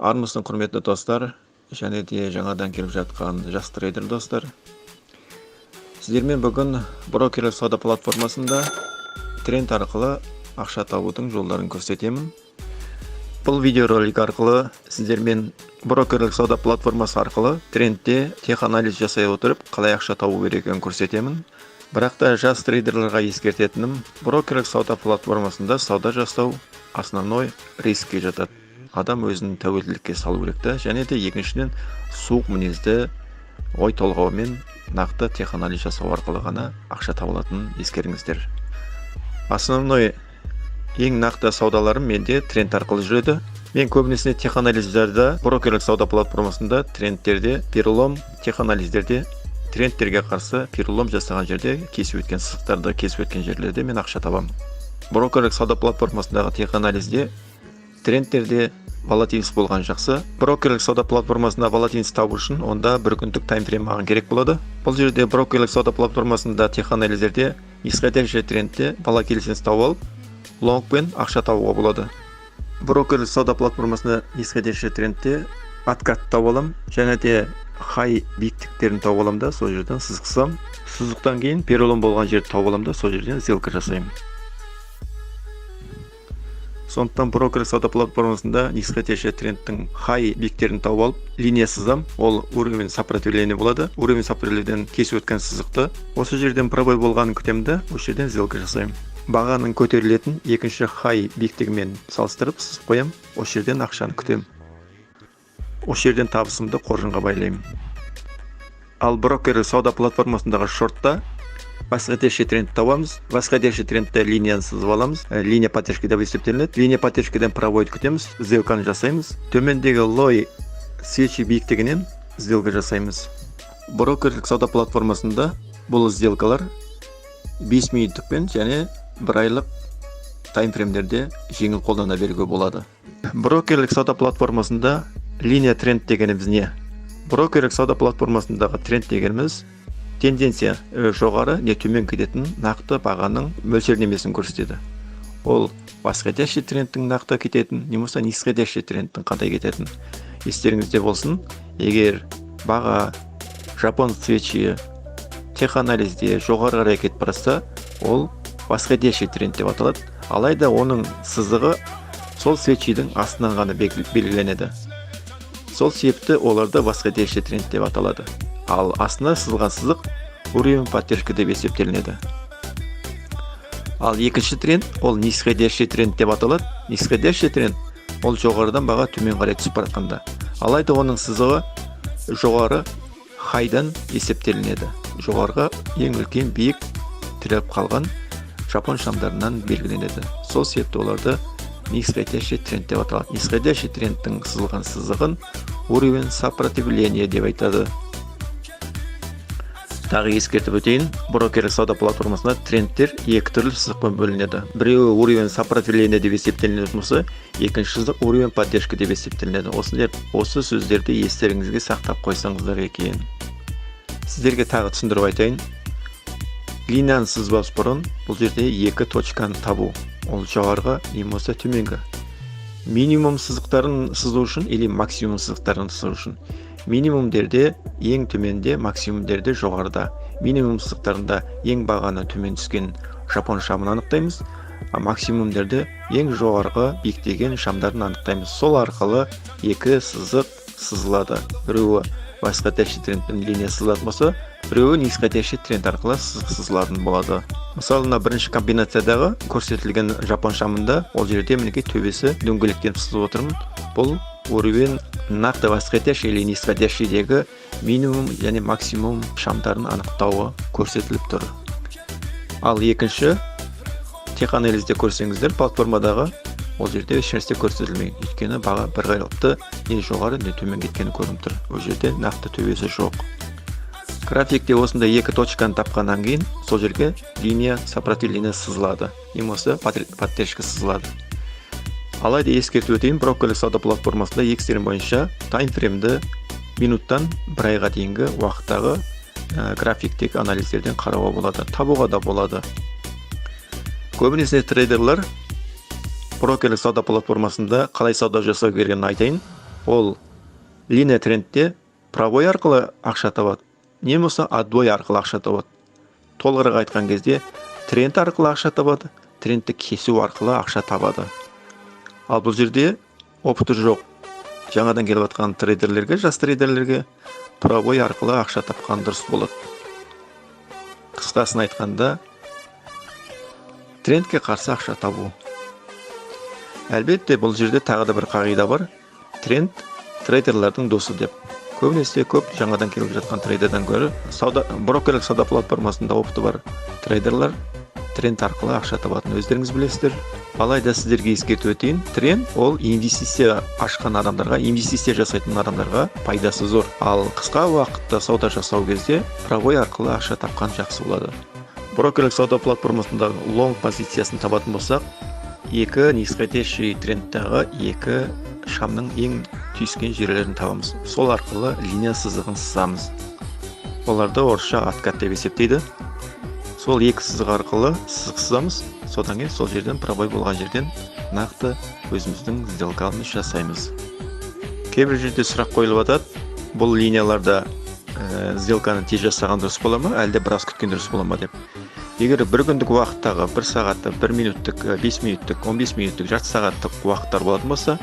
Армысың, құрметті достар, және де жаңадан келіп жатқан жас трейдер достар! Сіздермен бүгін брокерлік сауда платформасында тренд арқылы ақша табудың жолдарын көрсетемін. Бұл видеоролик арқылы сіздермен брокерлік сауда платформасы арқылы трендте теханализ жасай отырып, қалай ақша табу керек екенін көрсетемін. Бірақ та жас трейдерлерға ескертетінім: брокерлік сауда платформасында сауда жасау основной рискке жатады. Адам өзін тәуелділікке салу керек та. Және де екіншіден, суық мінезді ой толғаумен нақты теханализ жасау арқылы ғана ақша таба алатынын ескеріңіздер. Основной, ең нақты саудаларым менде тренд арқылы жүреді. Мен көбінесе теханализдерді брокерлік сауда платформасында трендтерде перелом, теханализдерде трендтерге қарсы перелом жасаған жерде, кесіп өткен сызықтарды кесіп өткен жерлерде мен ақша табамын. Брокерлік сауда платформасындағы теханализде трендтерде волатильность болған жақсы. Брокерлік сауда платформасында волатильность табу үшін онда бір күндік таймфрейм маған керек болады. Бұл жерде брокерлік сауда платформасында теханализдерде нисходящий трендте волатильность тауып алып, лонгпен ақша табуға болады. Брокерлік сауда платформасында нисходящий трендте откат тауып аламын және де хай биіктіктерін тауып аламын да, сол жерден сызық сызамын. Сызықтан кейін перелом болған жерді тауып аламын да, сол жерден сделка жасаймын. Сондықтан брокерлік сауда платформасында нисходящий трендтің хай биіктерін тауып алып, линия сызам. Ол уровень сопротивления болады. Уровень сопротивлениеден кесіп өткен сызықты, осы жерден пробой болғанын күтемін да, осы жерден сделка жасаймын. Бағаның көтерілетін екінші хай биіктігімен салыстырып сызып қоямын. Осы жерден ақшаны күтемін, осы жерден табысымды қоржынға байлаймын. Ал брокерлік сауда платформасындағы шортта восходящий тренд табамыз. Восходящий трендте линияны сызып аламыз. Линия поддержки деп есептелінеді. Линия поддержкиден пробойды күтеміз, сделканы жасаймыз. Төмендегі лоу свечи биіктігінен сделка жасаймыз. Брокерлік сауда платформасында бұл сделкалар 5 минуттықпен және бір айлық таймфреймдерде жеңіл қолдана беруге болады. Брокерлік сауда платформасында линия тренд дегеніміз не? Брокерлік сауда платформасындағы тренд дегеніміз тенденция жоғары не төмен кететін нақты бағаның мөлшерлемесін көрсетеді. Ол восходящий трендтің нақты кететін, не болмаса нисходящий трендтің қандай кететін. Естеріңізде болсын, егер баға жапон свечи теханализде жоғары қарай кетіп бара жатса, ол восходящий тренд деп аталады. Алайда оның сызығы сол свечидің астынан ғана белгіленеді. Сол себепті оларды восходящий тренд деп аталады. Ал астына сызылған сызық уровень поддержки деп есептелінеді. Ал екінші тренд, ол нисходящий тренд деп аталады. Нисходящий тренд ол жоғарыдан баға төмен қарай түсіп бара жатқанда. Алайда оның сызығы жоғары хайдан есептелінеді, жоғарғы ең үлкен биік тіреліп қалған жапон шамдарынан белгіленеді. Сол себепті оларды нисходящий тренд деп аталады. Нисходящий трендтің сызылған сызығын уровень сопротивления деп айтады. Тағы ескертіп өтейін, брокерлік сауда платформасында трендтер екі түрлі сызықпен бөлінеді. Біреуі уровень сопротивления деп есептелінетін болса, екінші сызық уровень поддержки деп есептелінеді. Осы сөздерді естеріңізге сақтап қойсаңыздар екен. Сіздерге тағы түсіндіріп айтайын. Линияны сызбас бұрын бұл жерде екі точканы табу, ол жоғарғы не болмаса төменгі минимум сызықтарын сызу үшін или максимум сызықтарын сызу үшін. Минимумдерде ең төменде, максимумдерде жоғарыда. Минимум сызықтарында ең бағаны төмен түскен жапон шамын анықтаймыз, а максимумдерде ең жоғарғы биіктеген шамдарын анықтаймыз. Сол арқылы екі сызық сызылады. Біреуі восходящий трендпен линия сызылатын болса, біреуі нисходящий тренд арқылы сызық сызылатын болады. Мысалы, мына бірінші комбинациядағы көрсетілген жапон шамында, ол жерде, мінекей, төбесі дөңгелектеніп сызып отырмын. Бұл уровень нақты восходящий или нисходящийдегі минимум және максимум шамдарын анықтауы көрсетіліп тұр. Ал екінші теханализде көрсеңіздер, платформадағы, ол жерде ешнәрсе көрсетілмеген, өйткені баға бір қалыпты, не жоғары, не төмен кеткені көрініп тұр. Ол жерде нақты төбесі жоқ. Графикте осындай екі точканы тапқаннан кейін сол жерге линия сопротивления сызылады, не болмаса поддержка сызылады. Алайда ескертіп өтейін, брокерлік сауда платформасында Xtrend бойынша таймфреймді минуттан бір айға дейінгі уақыттағы графиктегі анализдерден қарауға болады, табуға да болады. Көбінесе трейдерлер брокерлік сауда платформасында қалай сауда жасау керегін айтайын. Ол линия трендте пробой арқылы ақша табады, не болмаса отбой арқылы ақша табады. Толығырақ айтқан кезде, тренд арқылы ақша табады, трендті кесу арқылы ақша табады. Ал бұл жерде опыты жоқ, жаңадан келіп жатқан трейдерлерге, жас трейдерлерге пробой арқылы ақша тапқан дұрыс болады. Қысқасын айтқанда, трендке қарсы ақша табу. Әлбетте, бұл жерде тағы да бір қағида бар: тренд трейдерлердің досы деп. Көбінесе көп жаңадан келіп жатқан трейдерден гөрі сауда, брокерлік сауда платформасында опыты бар трейдерлер тренд арқылы ақша табатынын өздеріңіз білесіздер. Алайда сіздерге ескертіп өтейін: тренд ол инвестиция ашқан адамдарға, инвестиция жасайтын адамдарға пайдасы зор. Ал қысқа уақытта сауда жасау кезде пробой арқылы ақша тапқан жақсы болады. Брокерлік сауда платформасындағы лонг позициясын табатын болсақ, екі нисходящий трендтағы екі шамның ең түйіскен жерлерін табамыз. Сол арқылы линия сызығын сызамыз. Оларды орысша откат деп есептейді. Сол екі сызық арқылы сызық сызамыз. Содан кейін сол жерден, пробой болған жерден нақты өзіміздің сделкамызды жасаймыз. Кейбір жерде сұрақ қойылып жатады: бұл линияларда сделканы тез жасаған дұрыс бола ма, әлде біраз күткен дұрыс бола ма деп. Егер бір күндік уақыттағы, бір сағаттық, бір минуттық, 5 минуттық, 15 минуттық, жарты сағаттық уақыттар болатын болса,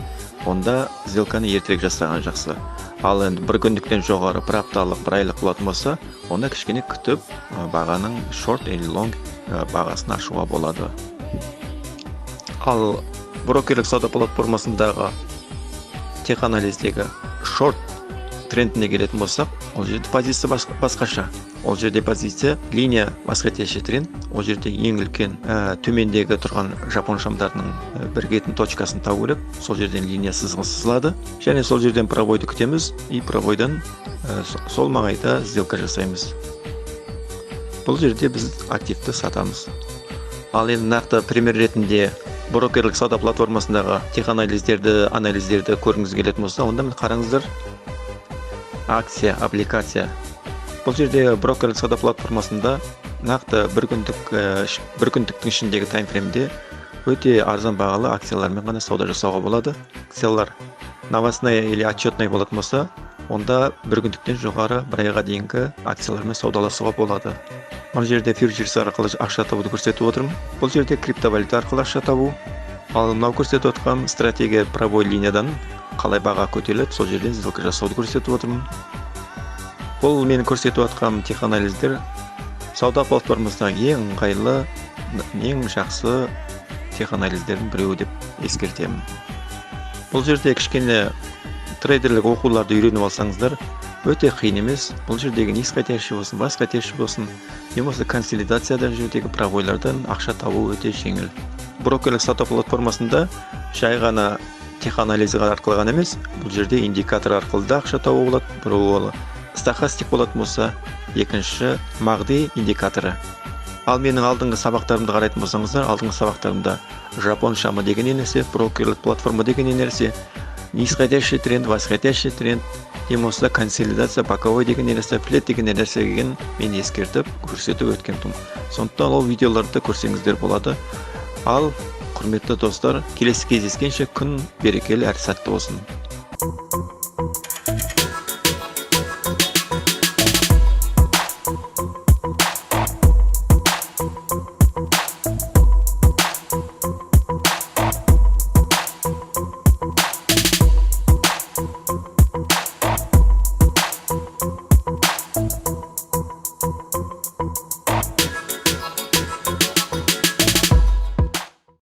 онда сделканы ертерек жасаған жақсы. Ал енді бір күндіктен жоғары, бір апталық, бір айлық болатын болса, онда кішкене күтіп, бағаның шорт или лонг бағасын ашуға болады. Ал брокерлік сауда платформасындағы теханализдегі шорт трендіне келетін болсақ, ол жерде позиция басқаша. Ол жерде позиция линия восходящий тренд. Ол жерде ең үлкен төмендегі тұрған жапон шамдарының бірігетін точкасын табу керек. Сол жерден линия сызығы сызылады және сол жерден пробойды күтеміз и пробойдан сол маңайда сделка жасаймыз. Бұл жерде біз активті сатамыз. Ал енді нақты пример ретінде брокерлік сауда платформасындағы теханализдерді, анализдерді көргіңіз келетін болса, онда міне, қараңыздар: акция, облигация. Бұл жерде брокерлік сауда платформасында нақты бір күндік, бір күндіктің ішіндегі таймфреймде өте арзан бағалы акциялармен ғана сауда жасауға болады. Акциялар новостная или отчетный болатын болса, онда бір күндіктен жоғары, бір айға дейінгі акциялармен саудаласуға болады. Бұл жерде фьючерс арқылы ақша табуды көрсетіп отырмын. Бұл жерде криптовалюта арқылы ақша табу. Ал мынау көрсетіп отқан стратегия пробой линиядан қалай баға көтеріледі, сол жерден сделка жасауды көрсетіп отырмын. Бұл менің көрсетіп отқан теханализдер сауда платформасындағы ең ыңғайлы, ең жақсы теханализдердің біреуі деп ескертемін. Бұл жерде кішкене трейдерлік оқуларды үйреніп алсаңыздар, өте қиын емес. Бұл жердегі нисходящий болсын, восходящий болсын, не болмаса консолидацияда жердегі пробойлардан ақша табу өте жеңіл. Брокерлік сауда платформасында жай ғана теханализ арқылы ғана емес, бұл жерде индикатор арқылы да ақша табуға болады. Бір ол стохастик болатын болса, екінші MACD индикаторы. Ал менің алдыңғы сабақтарымды қарайтын болсаңыздар, алдыңғы сабақтарымда жапон шамы деген не нәрсе, брокерлік платформа деген не нәрсе, нисходящий тренд, восходящий тренд, не болмаса консолидация, боковой деген не нәрсе, флет деген не нәрсе деген мен ескертіп, көрсетіп өткен тұғым. Сондықтан ол видеоларды көрсеңіздер болады. Ал құрметті достар, келесі кездескенше күн берекелі әрі сәтті болсын.